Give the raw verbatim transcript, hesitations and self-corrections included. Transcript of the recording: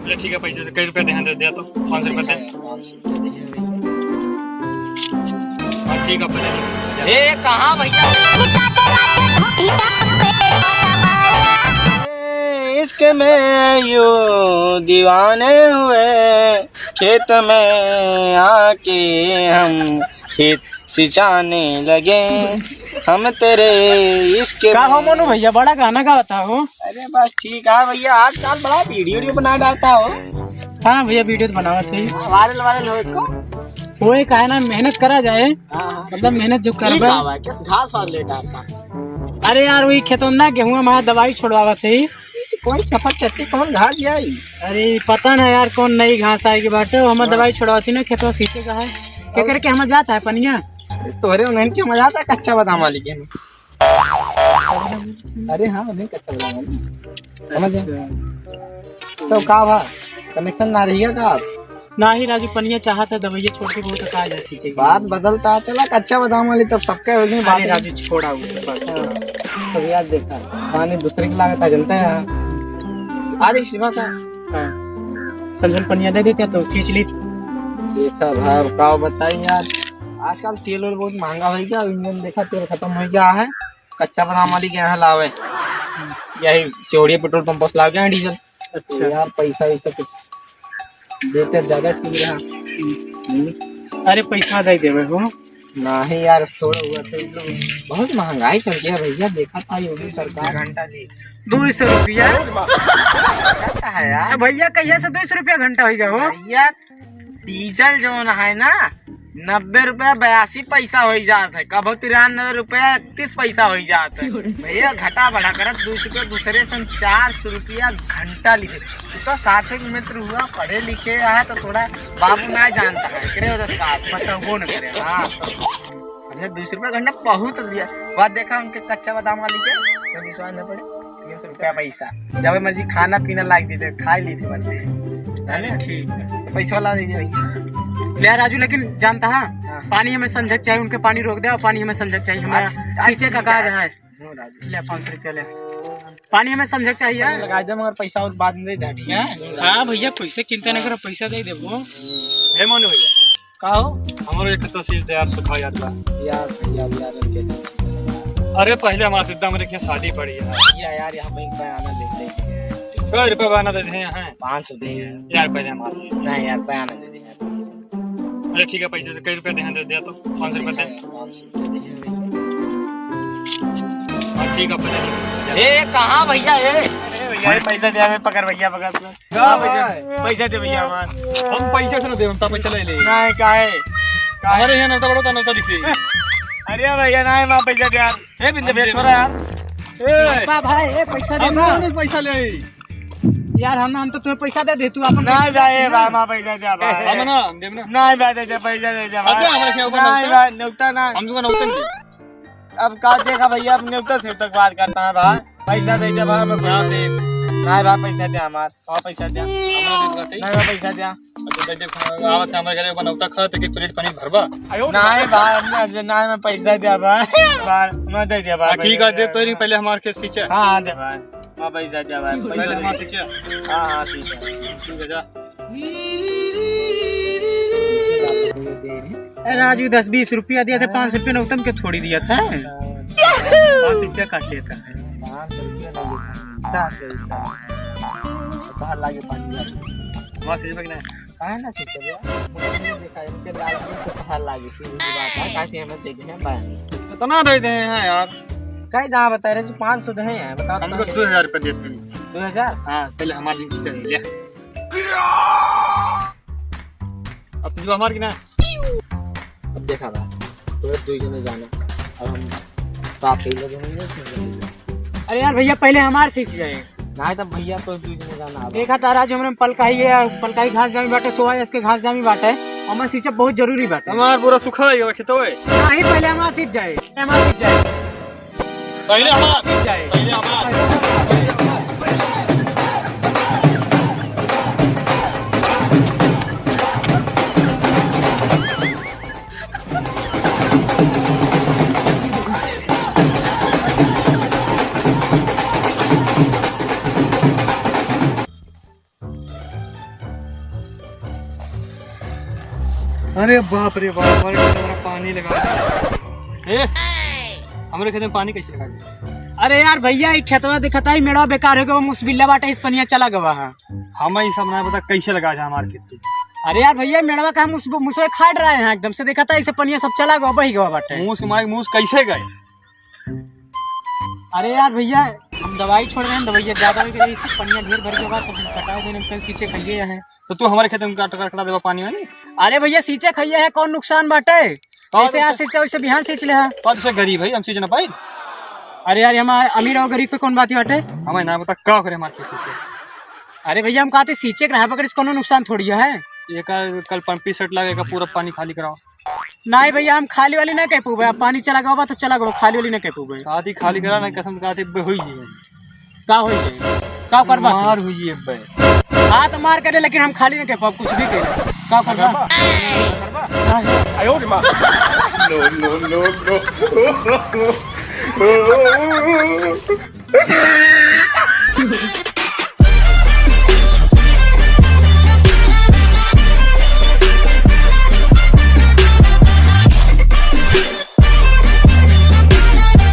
चलो ठीक है, पैसे तो कई रुपया देहे, दे दिया तो पाँच सौ रुपया दे। पाँच सौ रुपया देहे भैया। हाँ, ठीक है, पैसे दे। ए, कहाँ भैया? इश्क में यूं दीवाने हुए, खेत में आके हम खेत सिंचाने लगे, हम तेरे इश्क का हो में। मोनू भैया, बड़ा गाना गावत हो। अरे बस ठीक है भैया, आजकल बड़ा वीडियो वीडियो बना डालता हो। हाँ भैया, वीडियो तो बनावत है। हाँ, वायरल वायरल हो इसको। वो एक है ना, मेहनत करा जाए। हाँ, हाँ। मतलब मेहनत जो ठीक करबे। है भाई, किस घास वास ले डालता? अरे यार, वही खेतों ना गेहूं में दवाई छोड़वावत है। कौन चपट चट्टी, कौन घास आई? अरे पता ना यार, कौन नई घास आई के बाटे, हम हाँ। दवाई छोड़वावत ही ना, खेतवा सींचे का है। के अब करके हम जाता है पनिया? तोहरे उन्हन के हम जाता है, कच्चा बादाम वाली के। अरे हाँ, नहीं कच्चा बादाम वाली। समझ गए? अच्छा। तो का भा, कनेक्शन ना रहिया का आप? नाही राजू, पनिया चाहत है, दवाइया छोड़ के बहुत कहा जाए सींचे के। बात बदलता चला, कच्चा बादाम वाली तब सबके हो गई अरे बात। राजू, छोड़ा उसे बात। हाँ। तो यार देखा, पानी दूसरे की लागत है, जनता है। अरे शिवा का हाँ। संजन पनिया दे देते तो सींच ली। देखा भाई, अब का बताई यार, आजकल तेल वेल बहुत महंगा हो गया, इंजन देखा तेल खत्म हो गया है। कच्चा बादाम वाली के यहाँ लावे, यही सेवड़िया पेट्रोल पंप से लावे डीजल। अच्छा। तो यार पैसा वैसा कुछ देते ज्यादा ठीक रहा। हम्म। अरे पैसा दे देवे हो। नहीं यार, थोड़ा हुआ तो बहुत महंगाई चल गया भैया, देखा था योगी सरकार। घंटा जी दो सौ रुपया। क्या है यार? भैया कहिया से दो सौ रुपया घंटा हो गया हो? भैया डीजल जौन है ना, नब्बे रुपया बयासी पैसा होइ जात है, कबो तिरानबे रुपया इकतीस पैसा होइ जात है। भैया घटा बढ़ा करत दो सौ रुपया दूसरे से हम चार सौ रुपया घंटा लिखे। तो साथ एक मित्र हुआ, पढ़े लिखे है तो थोड़ा बाबू ना जानता है, एकरे वजह से बात बस वो न करे। हाँ, तो समझे, दो सौ रुपया घंटा बहुत लिया। बात देखा उनके कच्चा बादाम वाली के, तो विश्वास न पड़े। तीन सौ रुपया पैसा, जब मर्जी खाना पीना लाग दीजिए, खा ली थी मर्जी। है ना? ठीक है। पैसा वाला दे दे भैया। ले राजू, लेकिन जानता है, हाँ। पानी हमें समझक चाहिए, उनके पानी रोक दे और पानी हमें समझक चाहिए, हमारा आज, आज सींचे का ठीक है। काज है। हाँ राजू। ले पाँच सौ रुपया ले। पानी हमें समझक चाहिए। पानी लगा दे, मगर पैसा और बाद में दे दे, ठीक है? हाँ भैया, पैसे की चिंता न हाँ। करो, पैसा दे देबो। हे मोनू भैया। का हो? हमरो एक तो सींच दे यार, सुखा यार बा। यार, यार, यार, कैसे? अरे, पहले हमार सीधा हमरे के शादी पड़ी है। या यार, यहाँ पे एक बयाना दे दे। कै रुपया बयाना दे दे हैं? पाँच सौ दे हैं। यार, पहले हमार सींच। नहीं यार, बयाना दे दे यार, पाँच सौ। अरे, ठीक है, पैसे तो कै रुपया दे हैं, दे दे तो, पाँच सौ रुपया दे। पाँच सौ रुपया दे हैं। हाँ, ठीक है, पैसे दे। ए, कहाँ भैया, ए? अरे भैया, पैसा दे, हमें पकड़ भैया, पकड़, पकड़। का हाँ, पैसा, भाई? पैसा दे भैया हमार। हम पैसा से ना देब, हम तो पैसा ले ले। नहीं, काहे? काहे? हमारे यहाँ नौता बड़ा नौता लिखी। अरे भैया, नहीं, हमार पैसा दे यार। ए, बिंदे हम भेज दे छोरा यार। ए, बा भाई, ए, पैसा दे हम ना। ना पैसा ले। यार, हम ना, हम तो तुम्हें पैसा दे दे, तू अपन नहीं पैसा भाई, दे ए ना। भाई, हमार पैसा दे भाई। हम ना, हम देब ना। नहीं भाई, दे दे, पैसा दे दे भाई। अरे, हमारे क्या ऊपर नहीं नौता? भाई, नौता ना। हम तुमको नौता नहीं। अब का देखा भैया, अब नेवता से तक बात करता है भाई। पैसा दे दे भाई, हमें क्या दे? नहीं भाई, पैसा दे हमार, और पैसा दे। हमरा दे दे भाई। नहीं भाई, पैसा दे। अच्छा, दे दे, आवत है हमारे घरे, बनौता खा तो कि प्लेट पानी भरबा। नहीं भाई, हमने, नहीं, मैं पैसा दे भाई। भाई, मैं दे दे भाई, हाँ, ठीक है, पैसा दे दे। तो नहीं, पहले हमारे के सींचे। हाँ, हाँ, दे भाई। हाँ, पैसा दे भाई, पैसा पहले दे। हमारे सींचे। हाँ, हाँ, ठीक है। ठीक है, जा। ए, राजू, दस बीस रुपया दिया था, पाँच सौ रुपया नौतम के थोड़ी दिया था। पाँच सौ रुपया काट लेता है। पाँच सौ रुपया नहीं देता, दस रुपया। बाहर लाके पानी दिया। बस, ये बगना। काहे ना सीख कर यार? मुझे नहीं देखा, इनके लाल में तो बाहर लागे, सीधी सी बात है, कैसे हमें देखे हैं भाई? इतना दे दे हैं यार। कई दाम बता रहे, जो पाँच सौ दे हैं यार, बता हमको तो। दो हज़ार रुपया देते हैं। दो हज़ार? हाँ, पहले हमारे लिए चल लिया। अब तुझे हमार की ना? अब देखा बा, तो दुई जने जाना। अब हम बाप के लोग नहीं है। अरे यार भैया, पहले हमार सीख जाए। नहीं तो भैया, तो दुई जने जाना अब। देखा तारा जो हमरे पलकाई है, पलकाई घास जामी बाटे, सोया इसके घास जामी बाटे। हमार सींचे बहुत जरूरी बाटे। हमार पूरा सुखा है खेतवे। नहीं, पहले हमार सीख जाए, पहले हमार सीख जाए। पहले हमार, पहले हमार। अरे बाप रे बाप, हमारे खेत में पानी लगा दिया। ए, हमरे खेत में पानी कैसे लगा दिया? अरे यार भइया, ई खेतवा देखत है, ई मेड़वा बेकार हो गवा, मुसबिल्ला बाटे, इस पनिया चला गवा है। हमें ई सब ना पता कैसे लगा दिया हमारे खेत में। अरे यार भइया, मेड़वा का मुस-, मुसवे खाट रहे हैं एकदम से, देखत है, इसे पनिया सब चला गवा, बही गवा बाटे। मूस के माई, मूस कैसे गए? अरे यार भइया, हम दवाई छोड़ रहे हैं, दवाइया ज्यादा हो गई, इसे पनिया ढेर भर गवा, तो हम पटाए देने, हम कल सींचे खइये हैं। तो तू हमारे खेत में काट, काट, काट देवा पानी वानी? अरे भइया, सींचे खइये है, कौन नुकसान बाटे? कौन जैसे आज नुकसान? सींचते वैसे बिहान सींच ले है। कौन से गरीब है, हम सींच ना पाई? अरे यार, हम अमीर और गरीब पे कौन बात ही बाटे? हमें ना बता, का करे हमारे खेत से? अरे भइया, हम कहते सींचे के रहा, मगर इस कौनो नुकसान थोड़ी है। एका कल पंपी सेट लगे, एका पूरा पानी खाली कराओ। नहीं भइया, हम खाली वाली नहीं कह पाबे, अब पानी चला गवा बा तो चला गवा, खाली वाली नहीं कह पाबे। कहती खाली करा, नहीं कसम कहती बे हुई जी। का होई जाई? का करबा तू? मार हुई है बे। हाँ, तो मार करे, लेकिन हम खाली नहीं कह पाब, कुछ भी कह। का करबा? करबा? आयो रे माँ। No, no, no, no।